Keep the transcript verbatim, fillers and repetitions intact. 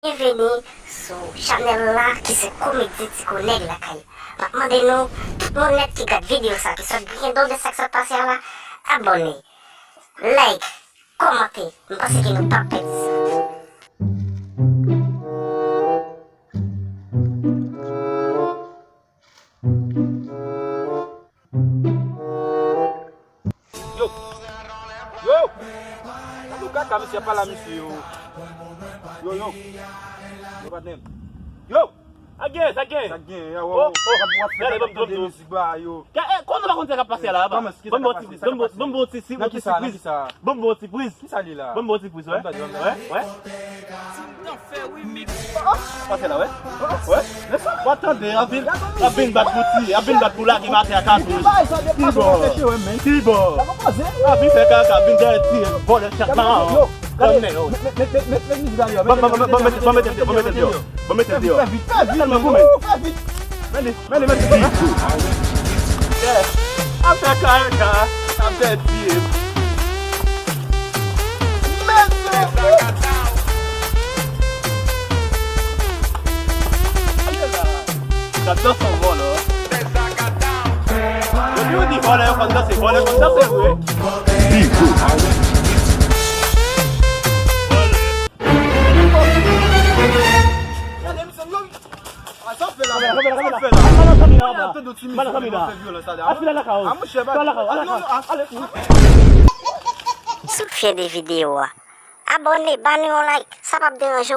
Byenveni sou chanèl la ki se Komedi Ti Konèg Lakay. M ap mande nou, tout moun nèt ki gad videyo sa, ki sot byen donnen sa k sot pase a la, abòne, like, kòmante. M panse ke nou p ap pèdi sa. Yo! Yo! Gade yon kaka, mesye, ap pale a mesye, yo. Yo, yo. Yo, patnè m. Yo! Sa gen, sa gen. Sa gen, yo, oh, oh, oh, w ap fè gade, w ap tande mizik ba, yo. Ka, eh, konnen w pa konn sa k ap pase a la, ba. Ban m yon ti, ban m yon ti, ban m yon ti, ti, ti priz. Ban m yon ti priz. Kisa li la? Ban m yon ti priz, wè. Wè, wè. Pase la, wè. Wè. W ap tande, ap vin, ap vin bat pou ti, ap vin bat pou lage maten a katouch. Ti bò. Ti bò. Ap vin fè kaka, ap vin dèyè ti, vòlè chat la. Ban m, ban m, ban m, ban m, ban m mete deyò, ban m mete deyò. Ban m mete deyò. Fè vit, fè vit, fè vit, fè vit. Men li, men li, men li. Ap fè kaka, ap fè ti. Gad danse yon vòlè. Depi yo di vòlè, yo konn danse, vòlè konn danse vre. Bigo. Gade, misye, yo, a, sa w fè la, sa w fè la. Gade yon ti misye, yo fè vyolans la. A, monchè, ba, non, non, a. Si w fè de videyo a, abòne, ba nou yon like, sa p ap deranje w.